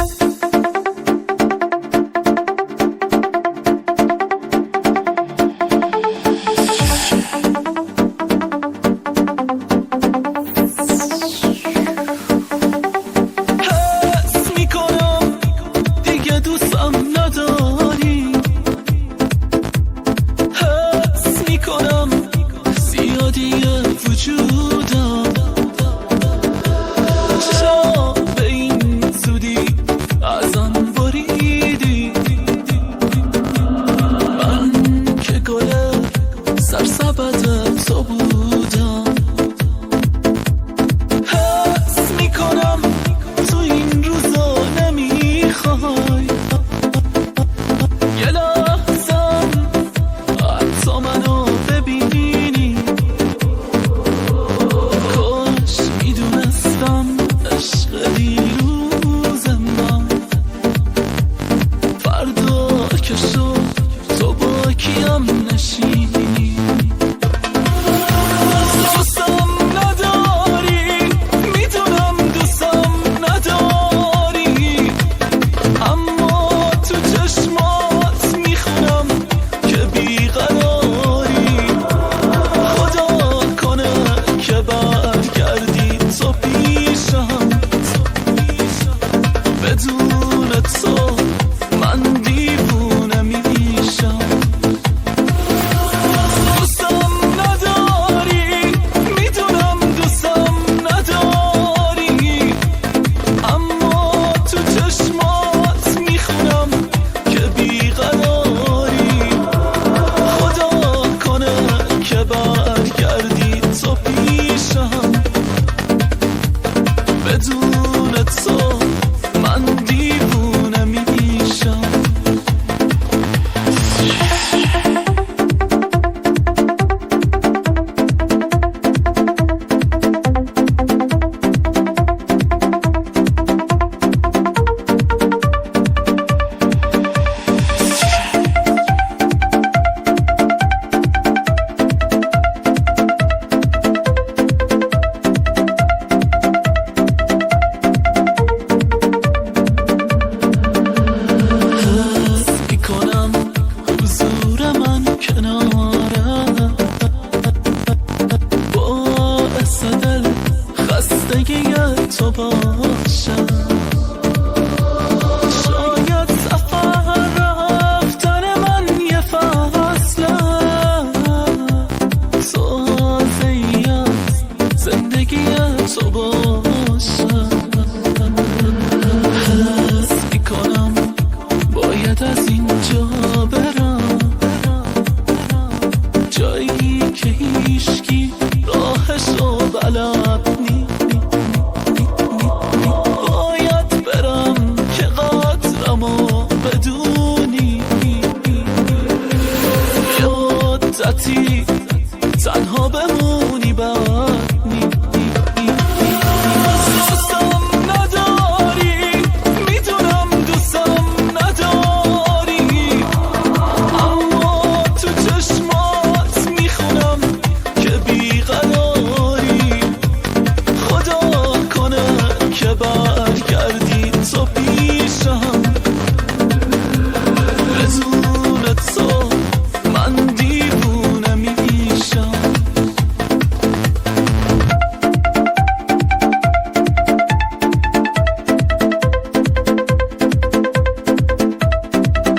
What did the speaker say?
حس میکنم دیگه دوستم نداری، حس میکنم زیادی وجودم. چرا به این زودی ازم بریدی؟ من که گل سرسبد تو بودم. حس میکنم تو این روزا نمیخوای یه لحظم حتی منو ببینی. کاش میدونستم عشق دیروز من فردا که شد تو با کیم نشینی. دوستم نداری، میدونم دوستم نداری، اما تو چشمات میخونم که بیقراری. خدا کنه که برگردی تو پیشم، بدون تو